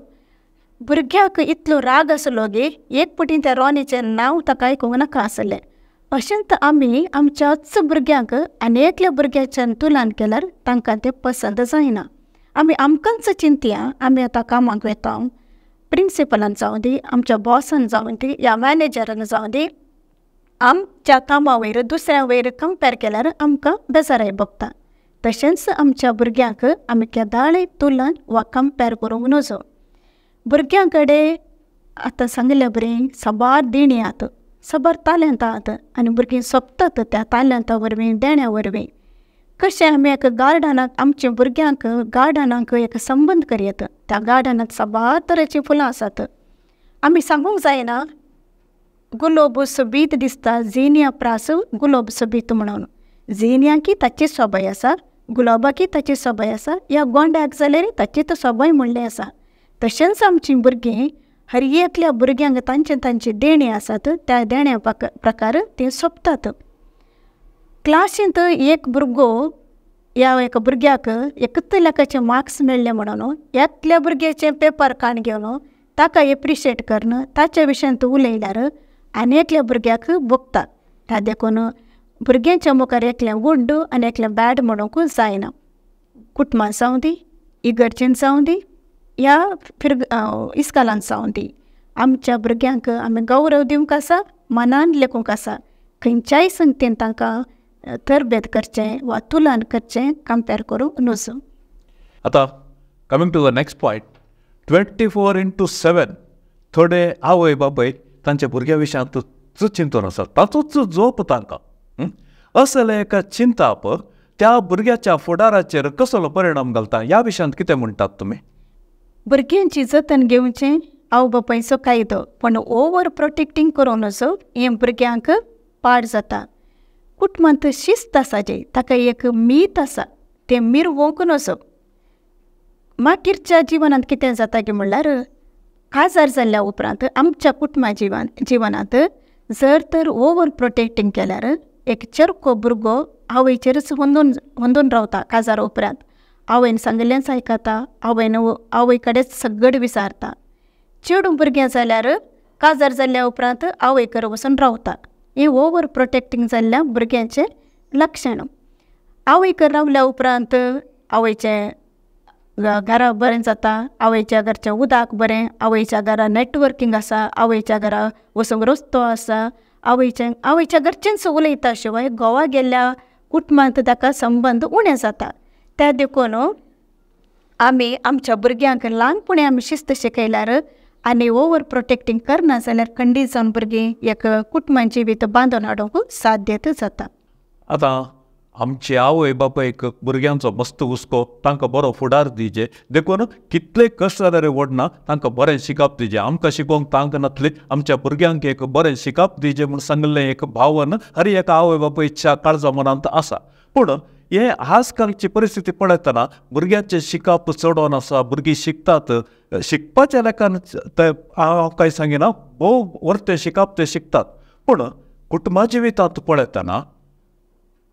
भुरग्याक इतलो राग आसलो की एक पुटी त्या रॉनीचें नांव ताका आयकूंक नाका आसलें. अशेंच आमी आमच्याच भुरग्यांक आनी एकल्या भुरग्याच्यान तुलन केल्यार तांकां तें पसंत जायना. आमी आमकांच चिंतया, आमी आतां कामाक वता, प्रिंसिपलान जावं दी, आमच्या बॉसान जावं दी, या मॅनेजरान जावं दी, आमच्या कामा वयर दुसऱ्या वयर कंपेर केल्यार आमकां बेजाराय भोगता. तशेंच आमच्या भुरग्यांक आमी केदाळय तुलन वा कंपेर करूंक नजो. भुरग्यां कडेन आतां सांगिल्ल्या बरी साबार देणी आहात, साबार तालेंतां आहात आनी भुरगीं सोंपतात त्या तालेंता वरवीं, देण्या वरवीं. कशें आमी एका गार्डनाक आमच्या भुरग्यांक गार्डनाक एक संबंद करयत, त्या गार्डनांत साबार तरेचीं फुलां आसात. आमी सांगूंक जायना गुलोब सोबीत दिसता, झिनिया प्रास गुलोब सोबीत म्हणून. झिनियांकी ताची सोबाय आसा, गुलाबाकी ताची सोबाय आसा, ह्या गोंड्याक जाल्यार ताची सोबाय म्हणलें आसा. तशेंच आमचीं भुरगीं हर एकल्या भुरग्यांक तांचे तांचे देणें आसात, त्या देण्या प्रकार तीं सोंपतात. क्लासींत एक भुरगो ह्या एका भुरग्याक एकच लेखाचे मार्क्स मेळ्ळे म्हणून एकल्या भुरग्याचें पेपर काण घेवन ताका एप्रिशिएट करून ताच्या विशयांत उलयल्यार आनी एकल्या भुरग्याक भोगता. ता देखून भुरग्यांच्या मुखार एकलें गुड आनी एकलें बॅड म्हणूंक जायना. कुटुंबान जावं दी, इगर्जेन जावं दी, ह्या इस्कालान जावं दी, आमच्या भुरग्यांक आमी गौरव दिवंक आसा, मनान लेखूंक आसा. खंयच्याय संगतीन तांकां तरबेद करचें वा तुलन करचें, कंपेर करूंक नजो. आतां coming to the next point, 24/7 थोडे आवय बापाय तांच्या भुरग्या विशयांत चिंतून आसात, ताचोच जोप तांकां. असलें एक चिंताप त्या भुरग्याच्या फुडाराचेर कसलो परिणाम घालता, ह्या विशयांत कितें म्हणटात तुमी? भुरग्यांची जतन घेवचें आवय बापायचो कायदो, पूण ओवर प्रोटेक्टींग करूंक नजो, हें भुरग्यांक पाड जाता. कुटुंबांत शिस्त आसा जी, ताका एक मीत आसा, तें मिरवोंक नजो. मागीरच्या जिवनांत कितें जाता की म्हणल्यार काजार जाल्ल्या उपरांत आमच्या कुटुंबा जिवनांत जर तर ओवर प्रोटेक्टींग केल्यार एक चरको भुरगो आवयचेरच होंदून रावता. काजार उपरांत आवयन सांगिल्लेंच आयकता, आवयन आवय कडेन सगळें विचारता. चेडूं भुरगें जाल्यार काजार जाल्ल्या उपरांत आवय कडेन वचून रावता. हें ओवर प्रोटेक्टींग जाल्ल्या भुरग्यांचें लक्षण. आवय कडेन रावल्या उपरांत आवयचें घरा बरें जाता, आवयच्या घरचें उदक बरें, आवयच्या घरा नॅटवर्कींग आसा, आवयच्या घरा वचूंक रस्तो आसा, आवयच्या घरचेंच उलयता शिवाय गोवा गेल्ल्या कुटुंबांत ताका संबंद उणें जाता. त्या देखून आमी आमच्या भुरग्यांक ल्हानपणी आमी शिस्त शिकयल्यार आनी ओवर प्रोटेक्टींग करना जाल्यार खंडीत जावन भुरगीं एक कुटुंबान जिवीत बांदून हाडूंक साध्यत जाता. आतां आमची आवय बापायक भुरग्यांचो मस्त हुस्को, तांकां बरो फुडार दिवचे देखून कितले कश्ट जाल्यार व्हडना तांकां बरें शिकप दिवचें. आमकां शिकोवंक तांक नासली आमच्या भुरग्यांक एक बरें शिकप दिवचें म्हूण सांगिल्लें एक भावन हर एका आवय बापायच्या काळजा मनांत आसा. पूण हे आजकालची परिस्थिती पळयतना भुरग्यांचें शिकप चडोवन आसा, भुरगीं शिकतात, शिकपाच्या लेखान ते हांव कांय सांगिना, भोव वर्तें शिकप ते शिकतात. पूण कुटुंबा जिवितांत पळयतना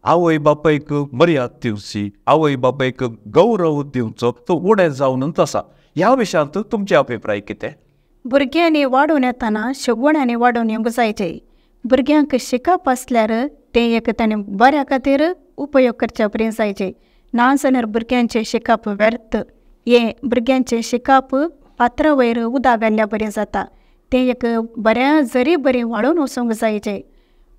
आवय बापायक मर्याद दिवची, आवय बापायक गौरव दिवचो तो उणें जावनच आसा. ह्या विशयांत तुमचे अभिप्राय कितें? भुरग्यांनी वाडोवन येतना शिकवणांनी वाडोवन येवंक जायचे. भुरग्यांक शिकप आसल्यार तें एक ताणें बऱ्या खातीर उपयोग करच्या बरें जायचे, ना जाल्यार भुरग्यांचें शिकप व्यर्थ. हें भुरग्यांचें शिकप फातरा वयर उदक घाल्ल्या बरें जाता. तें एक बऱ्या जरी बरें वाडोवन वचूंक जायचें.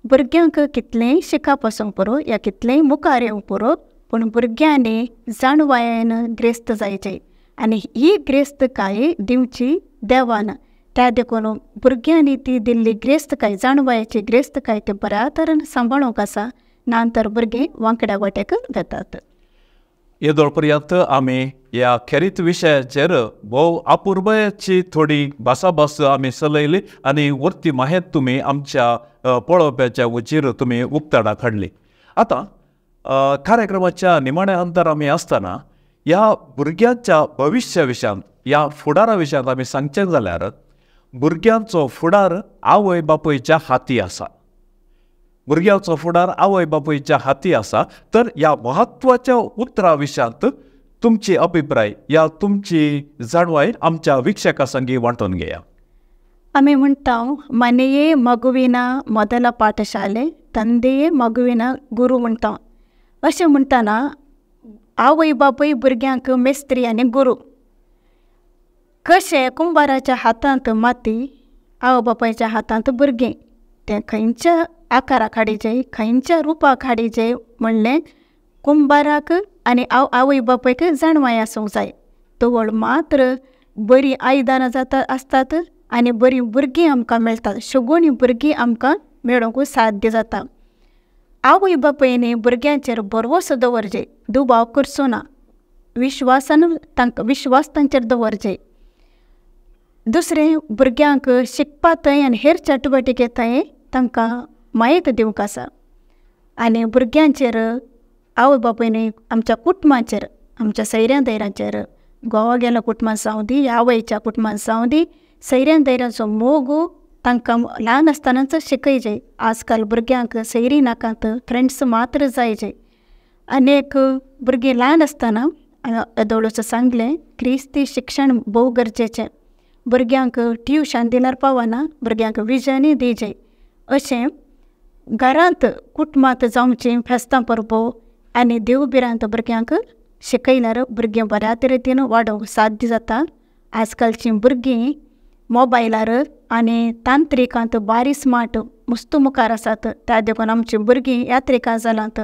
भुरग्यांक कितलेंय शिकप आसूंक पुरो या कितलेंय मुखार येवंक पुरो, पूण भुरग्यांनी जाणवायेन ग्रेस्त जायचें आनी ही ग्रेस्तकाय दिवची देवान. त्या देखून भुरग्यांनी ती दिल्ली ग्रेस्तकाय, जाणवायेची ग्रेस्तकाय ती बऱ्या तरेन सांबाळूंक आसा, ना तर भुरगीं वांकड्या वाटेक वेतात. येदोळ पर्यंत आमी ह्या खेरीत विशयाचेर भोव अपुरबायेची थोडी भासाभास आमी चलयली आनी वरती माहेत तुमी आमच्या पळोवप्याच्या वचीर तुमी उक्ताडाक हाडली. आतां कार्यक्रमाच्या निमाण्या अंतर आमी आसतना ह्या भुरग्यांच्या भविश्या विशयांत, ह्या फुडारा विशयांत आमी सांगचें जाल्यार भुरग्यांचो फुडार आवय बापायच्या हाती आसा. भुरग्यांचो फुडार आवय बापायच्या हाती आसा. तर ह्या म्हत्वाच्या उतरा विशयांत तुमची अभिप्राय या तुमची जाणवाय आमच्या वीक्षकां संगी वांटून घेया. आमी म्हणटा मनेये मगुविना ಮೊದಲ ಪಾಠಶಾಲೆ, ತಂದೆಯೇ ಮಗುವಿನ गुरू म्हणटा. अशें म्हणटना आवय बापूय भुरग्यांक मेस्त्री आनी गुरू. कशें कुंभाराच्या हातांत माती, आवय बापायच्या हातांत भुरगीं, तें खंयच्या आकाराक हाडीचें, खंयच्या रुपाक हाडीचें म्हणलें कुंभाराक आनी आवय बापायक जाणवाय आसूंक जाय. तवळ मात्र बरीं आयदनां जाता आसतात आनी बरीं भुरगीं आमकां मेळटात, शगुणी भुरगीं आमकां मेळोवंक साध्य जाता. आवय बापायनी भुरग्यांचेर भरवंसो दवरचे, दुबाव करचो ना, विश्वासान तांकां विश्वास तांचेर दवरचे. दुसरें भुरग्यांक शिकपा थंय आनी हेर चटुवटिके थंय तांकां मायत दिवंक आसा. आनी भुरग्यांचेर आवय बापायनी आमच्या कुटुंबाचेर, आमच्या सैऱ्यां दैरांचेर, घोवा गेल्या कुटुंबान जावं दी, आवयच्या कुटुंबान जावं दी, सैऱ्यां दैरांचो मोग तांकां ल्हान आसतनाच शिकयचे. आजकाल भुरग्यांक सैरीं नाकात, फ्रेंड्स मात्र जायचे. आनी एक भुरगीं ल्हान आसतना येदोळूच सांगलें, क्रिस्ती शिक्षण भोव गरजेचें. भुरग्यांक ट्युशन दिल्यार पावना, भुरग्यांक विजनूय दिवचें. अशें घरांत कुटुंबांत जावचीं फेस्तां परबो आनी देव भिरांत भुरग्यांक शिकयल्यार भुरगीं बऱ्या तरेन वाडोवंक साध्य जाता. आजकालचीं भुरगीं मोबायलार आनी तांत्रिकांत बारी स्मार्ट मस्त मुखार आसात. त्या देखून आमचीं भुरगीं यात्रिकां जालात.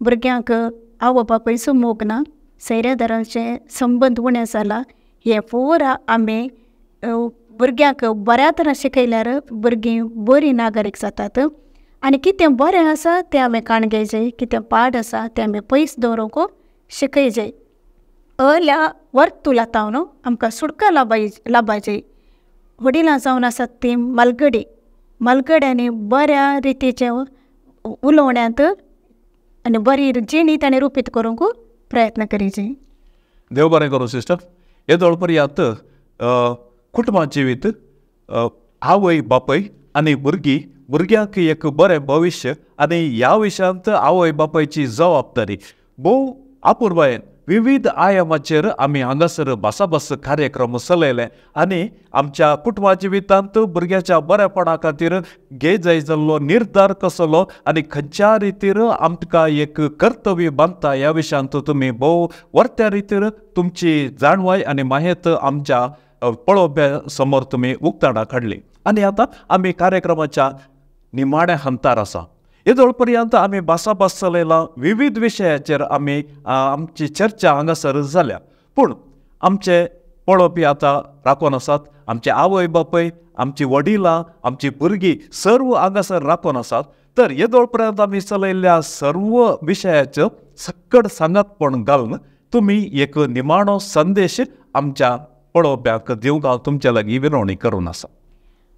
भुरग्यांक आवय बापायचो मोग ना, सैऱ्यादारांचे संबंद उणें जाला. हें पुरा आमी भुरग्यांक बऱ्या तरेन शिकयल्यार भुरगीं बरीं नागरीक जातात. आनी कितें बरें आसा तें आमी काण घेवचें, कितें पाड आसा तें आमी पयस दवरूंक शिकयचें. अल्या वर्तुलांत न्हू आमकां सुटका लाबाची. वडिलां जावन आसात तीं मालगडी, मालगड्यांनी बऱ्या रितीचें उलोवण्यांत आनी बरी जिणी ताणें रुपीत करूंक प्रयत्न करीचे. देव बरें करूं सिस्टर. येदोळ पर्यंत कुटुंबा जिवीत आवय बापूय आनी भुरगीं, भुरग्यांक एक बरें भविश्य आनी ह्या विशयांत आवय बापायची जबाबदारी भोव अपुरबायेन विविध आयामाचेर आमी हांगासर भासाभास कार्यक्रम चलयले आनी आमच्या कुटुंबा जिवितांत भुरग्याच्या बरेपणा खातीर घे जाय जाल्लो निर्धार कसलो आनी खंयच्या रितीर आमकां एक कर्तव्य बांदता ह्या विशयांत तुमी भोव वर्त्या रितीर तुमची जाणवाय आनी माहेत आमच्या पळोवप्या समोर तुमी उक्ताडाक हाडली. आनी आतां आमी कार्यक्रमाच्या निमाण्या हंतार आसा. येदोळ पर्यंत आमी भासाभास चलयला, विविध विशयाचेर आमी आमची चर्चा हांगासर जाल्या. पूण आमचे पळोवपी आतां राखून आसात, आमचे आवय बापूय, आमची वडिलां, आमची भुरगीं सर्व हांगासर राखून आसात. तर येदोळ पर्यंत आमी चलयल्ल्या सर्व विशयाचो सक्कड सांगातपण घालून तुमी एक निमाणो संदेश आमच्या पळोवप्याक दिवंक हांव तुमच्या लागीं विनवणी करून आसा.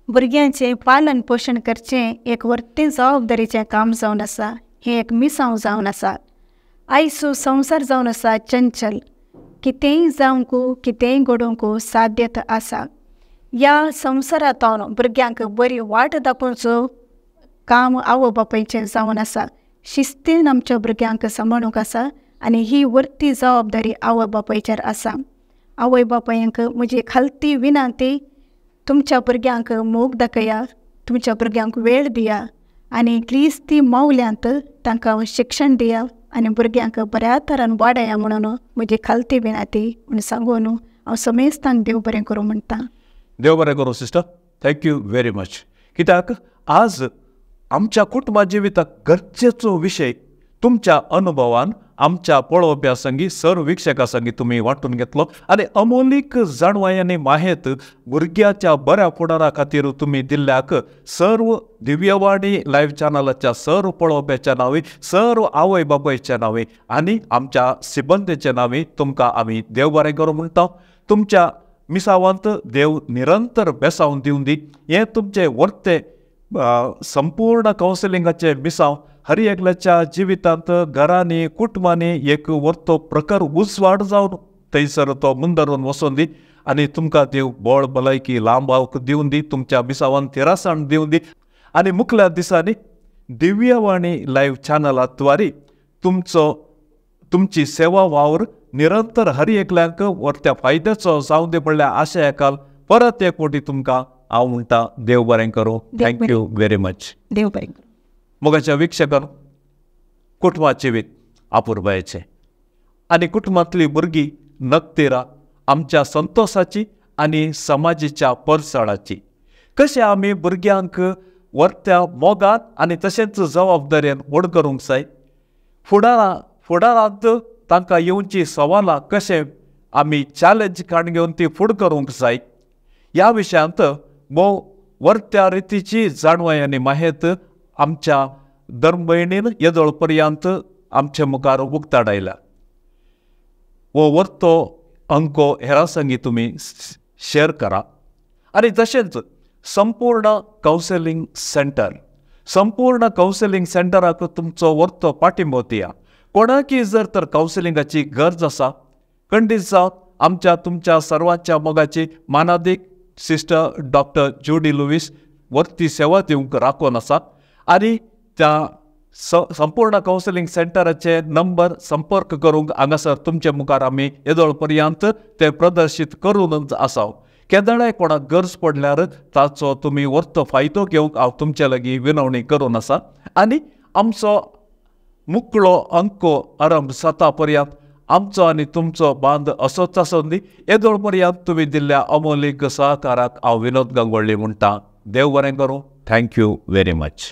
भुरग्यांचें पालन पोशण करचें एक व्हडलें जबाबदारीचें काम जावन आसा. हें एक मिसांव जावन आसा. आयज संवसार जावन आसा चंचल, कितेंय जावंक कितेंय घडोवंक साध्यता आसा. ह्या संवसारांत भुरग्यांक बरी वाट दाखोवचो काम आवय बापायचें जावन आसा. शिस्तीन आमच्या भुरग्यांक सांबाळूंक आसा आनी ही व्हडली जबाबदारी आवय बापायचेर आसा. आवय बापायंक म्हजी खालती विनंती, तुमच्या भुरग्यांक मोग दाखया, तुमच्या भुरग्यांक वेळ दिया आनी क्रिस्ती मौल्यांत तांकां शिक्षण दिया आनी भुरग्यांक बऱ्या तरान वाडया म्हणून म्हजी खालती विनंती म्हूण सांगून हांव समेस्तांक देव बरें करूं म्हणटा. देव बरें करूं sister, thank you very much. कित्याक आज आमच्या कुटुंबा जिविताक गरजेचो विशय तुमच्या अनुभवान आमच्या पळोवप्या संगी सर्व विक्षका संगी तुमी वांटून घेतलो आनी अमोलीक जाणवाय आनी माहेत भुरग्याच्या बऱ्या फुडारा खातीर तुमी दिल्ल्याक सर्व दिव्यवाणी लायव्ह चॅनलाच्या सर्व पळोवप्याच्या नांवी, सर्व आवय बापायच्या नांवी आनी आमच्या सिबंदेच्या नांवी तुमकां आमी देव बरें करूं म्हणटा. तुमच्या मिसावांत देव निरंतर बेसावन दिवन दी. हें तुमचें वर्ते संपूर्ण कावन्सिलिंगाचें मिसांव हर एकल्याच्या जिवितांत घरांनी कुटुंबांनी एक वर्तो प्रकार उजवाड जावन थंयसर तो मुंदरून वचोन दी आनी तुमकां देव बळ भलायकी लांब आवक दिवन दी, तुमच्या मिसावान थिरासाण दिवन दी आनी मुखल्या दिसांनी दिव्यवाणी लायव्ह चॅनलाद्वारे तुमचो तुमची सेवा वावर निरंतर हर एकल्यांक वर्त्या फायद्याचो जावं दी म्हणल्या आशयाकाल परत एक फावटी तुमकां हांव म्हणटा देव बरें करूं. Thank you very much. देव बरें करूं. मोगाच्या विक्षकान, कुटुंबा जिवीत आपुरबायेचें आनी कुटुंबांतली भुरगीं नकतिरा आमच्या संतोसाची आनी समाजीच्या परसाळाची. कशें आमी भुरग्यांक वर्त्या मोगान आनी तशेंच जबाबदारेन व्हड करूंक जाय, फुडारांत तांकां येवची सवालां कशें आमी चॅलेंज काडून घेवन ती फुड करूंक जाय ह्या विशयांत भोव वर्त्या रितीची जाणवाय आनी माहेत आमच्या धर्मभयणीन येदोळ पर्यंत आमचे मुखार उक्ताडायला. हो वर्तो अंको हेरां संगी तुमी शेअर करा आनी तशेंच संपूर्ण कावन्सिलींग सेंटर, संपूर्ण कावन्सिलींग सेंटराक तुमचो वर्तो पाठिंबो दिया. कोणाकी जर तर कावन्सिलिंगाची गरज आसा खंडीत जावन आमच्या तुमच्या सर्वांच्या मोगाची मानादीक सिस्टर डॉक्टर ज्युडी लुईस वर्ती सेवा दिवंक राखून आसा आनी त्या संपूर्ण कावन्सिलींग सेंटराचे नंबर संपर्क करूंक हांगासर तुमचे मुखार आमी येदोळ पर्यंत ते प्रदर्शीत करूनच आसा. केदळाय कोणाक गरज पडल्यार ताचो तुमी वर्तो फायदो घेवंक हांव तुमचे लागीं विनवणी करून आसा आनी आमचो मुकळो अंको आरंभ जाता पर्यंत आमचो आनी तुमचो बांद असोच आसून दी. येदोळ पर्यंत तुमी दिल्ल्या अमोलीक सहकाराक हांव विनोद गंगोळ्ळी म्हणटा देव बरें करूं. Thank you very much.